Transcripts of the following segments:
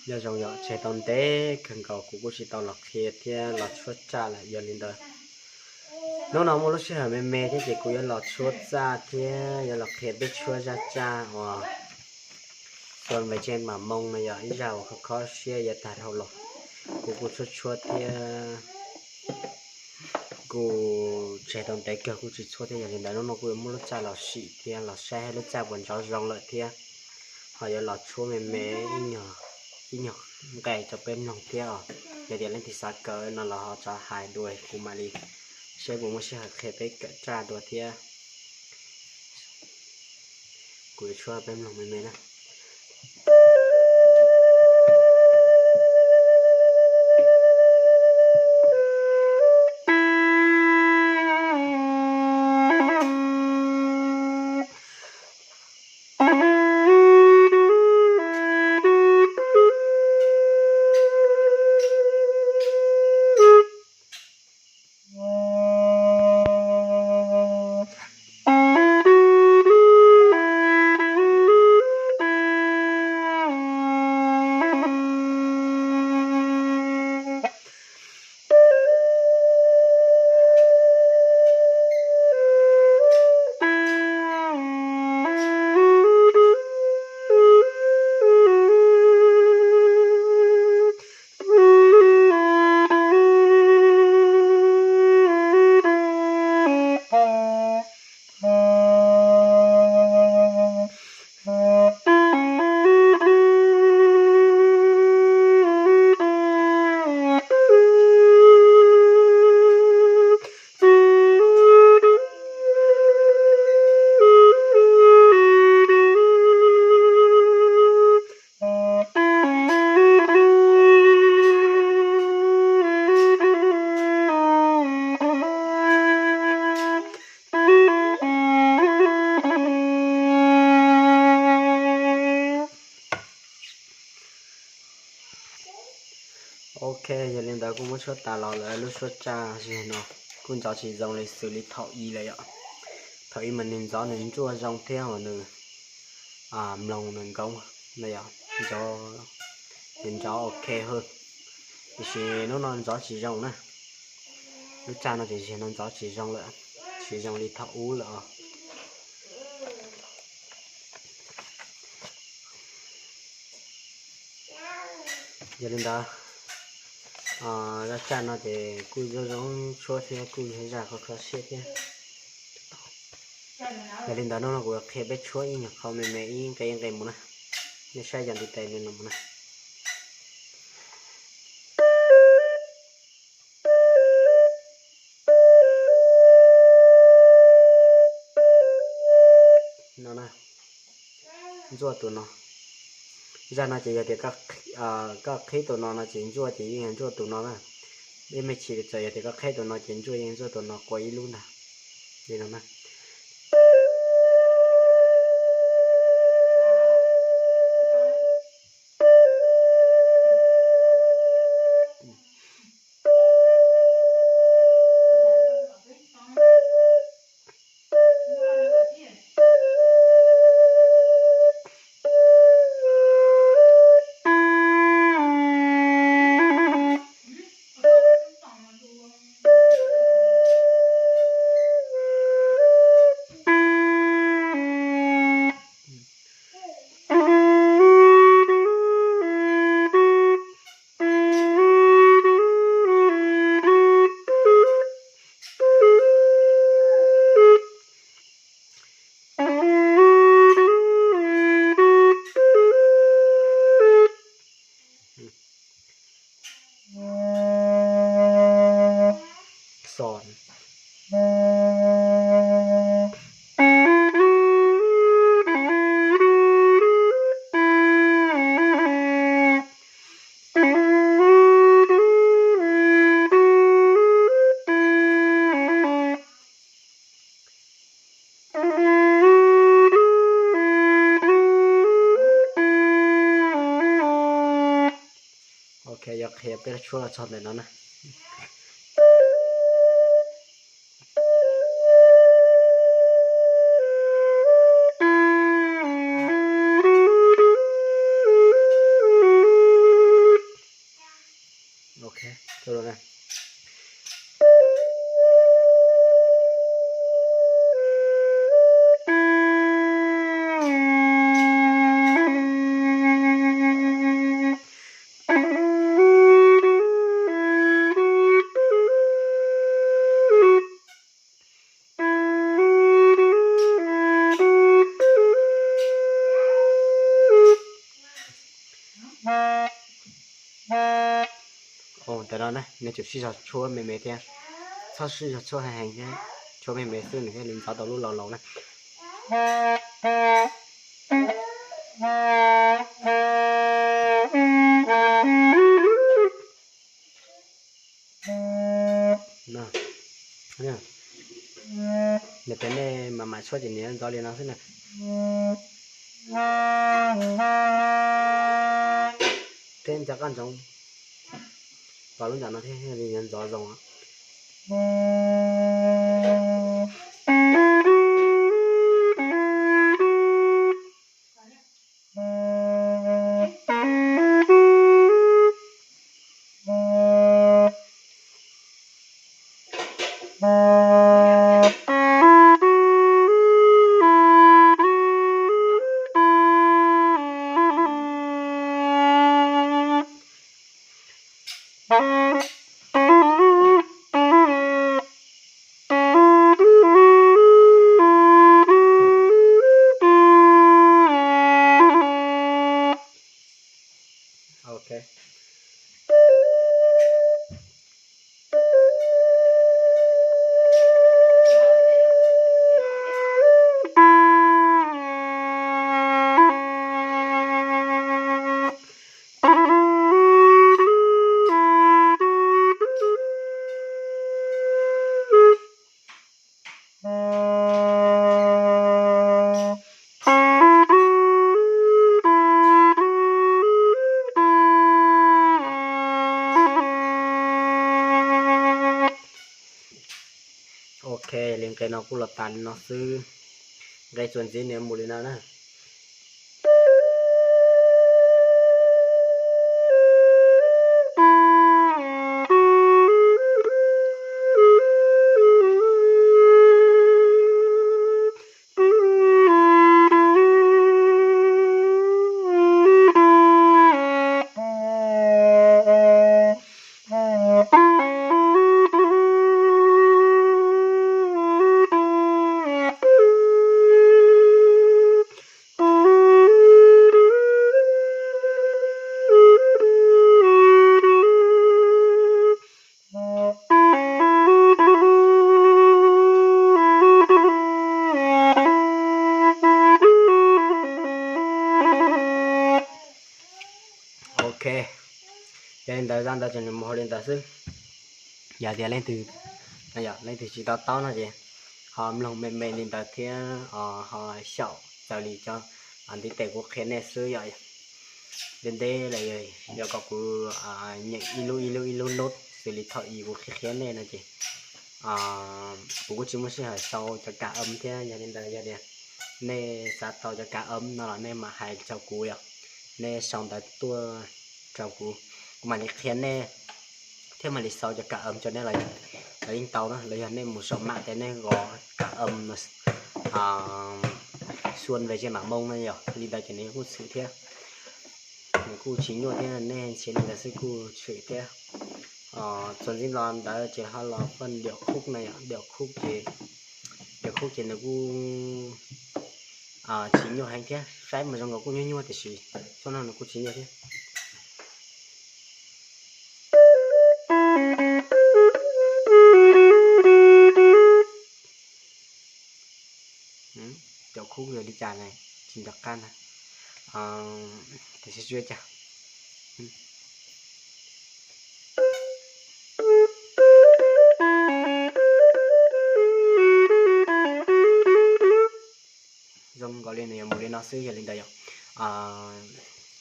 Nyob zoo yom, tseg tau ntev kawg nkaus kuv kuj tsis tau los qhia thiab los tshuab txaj lawm. Yog li ntawd, hnub no muaj lub sij hawm me me thiab ces kuv yuav los tshuab txaj thiab yuav los qhia peb tshuab zaj txaj uas Xuân về trên màn mông no yog ib zaj uas khov kho siab yuav tag dhau los. Kuv kuj tshuab tshuab thiab kuj tseg tau ntev kawg kuj tsis tshuab thiab. Yog li ntawd hnub no kuj yuav muab lub txaj los sim thiab los saib lub txaj puas nrov zoo lawm thiab ho yuav los tshuab me me ib nyuag, ib nyuag nqe rau peb mloog thiab os. Yog tias leej twg xav kawm no los ho rov hais dua kuv mam li saib puas muaj sij hawm qhia peb kawm txaj dua thiab. Kuv yuav tshuab peb mloog me me na. Ok, yog li ntawd kuj muab tshuab tas los lawm lub suab txaj zig no kuj nrov tsis zoo li xws li thaum ub lawm yom. Thaum ub mas nws nrov nws ntsuaj zoo thiab uas nws mloog nws nkauj no yom, nrov, nws nrov ok hwj. Tiam sis hnub no nrov tsis zoo na. Lub txaj no ces zig no nrov tsis zoo lawm, tsis zoo li thaum ub lawm os. Yog li ntawd, zaj txaj no ces kuj zoo zoo tshuab thiab kuj yog zaj kho kho siab thiab. Yog li ntawd hnub no kuv qhia peb tshuab ib nyuag qho me me ib nqe ib nqe mus na. Nej saib yog ntiv tes li no mus na. No na, ntsuaj tus no. Zaj no ces yog tias koj qhib tus no no ces ntsuaj ces yeej yog ntsuaj tus no na. Ib me chim txawm yog tias koj qhib tus no ces ntsuaj yeej ntsuaj tus no qua ib lub ntag. Li no na. Ok, yuav qhia peb tshuab los txog ntawm no na. Ntawm no na, nws tsuas sib zog tshuab me me thiab, txhob sib zog tshuab heev heev thiab, tshuab me me xwb nws thiaj li ntxov tau lub laus laus na. Nws pem nej mam mam tshuab ces nws yuav ntxov li no xwb na. Thiab nco qab ntsoov pom lub ntawm no thiab yuav ntxov zoo. Ok. Ok, li nqe no kuj los tas li no xwb. Nqe txuas ntxiv nws mus li no na. Ok, yog li ntawd zaj ntawd ces nws mus ua li ntawd xwb. Yog tias leej twg, yog leej twg tsis to taub no ces ho mloog me me li ntawd thiab ho xyaum raws li cov ntiv tes kuv qhia nej xwb yom. Ntev ntev lawm yog kom kuv nyeem ib lub ib lub ib lub nub xws li thaum ub kuv qhia qhia nej no ces kuv kuj tsis muaj sij hawm sau cov kas âm thiab. Yog li ntawd yog tias nej xav tau cov kas âm no los nej mam hais rau kuv yom, nej sau ntawv tuaj rau kuv, kuv mam li qhia nej thiab mam li sau cov kas âm rau nej los yeej tau na. Los yog nej mus saum mạng ces nej gõ kas âm no, xuân về trên bảng mông no yom, li ntawd ces nws kuj tshwm thiab. Nws kuj tsis nyuaj thiab, nej nrhiav li ntawd xwb kuj tshwm thiab. Txuas ntxiv los ntawd ces ho los phần điệp khúc no yom, điệp khúc ces, điệp khúc ces nws kuj tsis nyuaj heev thiab, saib mas zoo nkaus kuj nyuaj nyuaj tiam sis txoj no nws kuj tsis nyuaj thiab. Điệp khúc yog li cas na, tsis nco qab na. Tiam sis tsuas cas zoo nkaus li nws yuav mus li no xwb. Yog li ntawd yog,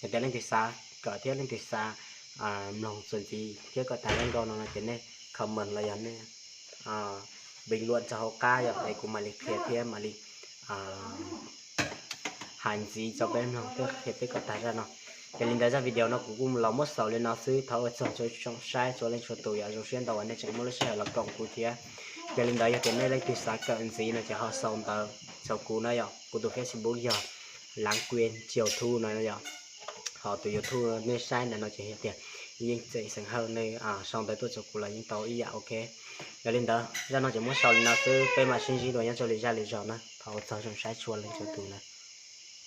yog tias leej twg xav kawm thiab leej twg xav mloog txuas ntxiv thiab kom tag zaj nkauj no no ces nej comment los yog nej bình luận rau hauv qab yom, es kuv mam li qhia thiab mam li hais ntxiv rau peb mloog thiab qhia peb kom tag zaj no. Yog li ntawd zaj video no kuv kuj los muab xaus li no xwb, thov ua tsaug rau tsoom saib txhua leej txhua tus yom, zoo siab ntau uas nej tseem muaj lub sij hawm los koom kuv thiab. Yog li ntawd yog tias nej leej twg xav kawm ntxiv no ces ho sau ntawv rau kuv na yom, kuv tus Facebook yog Lãng Quên Chiều Thu no yom. Ho tus YouTube nej saib ntawm no ces yog tias Yeej Tseem Xeem Hawj, nej sau ntawv tuaj rau kuv los yeej tau ib yam. Ok, yog li ntawd zaj no ces muab xaus li no xwb, peb mam sib ntsib dua nyob rau lwm zaj lwm zaus na. Thov ua tsaug tsoom saib txhua leej txhua tus na.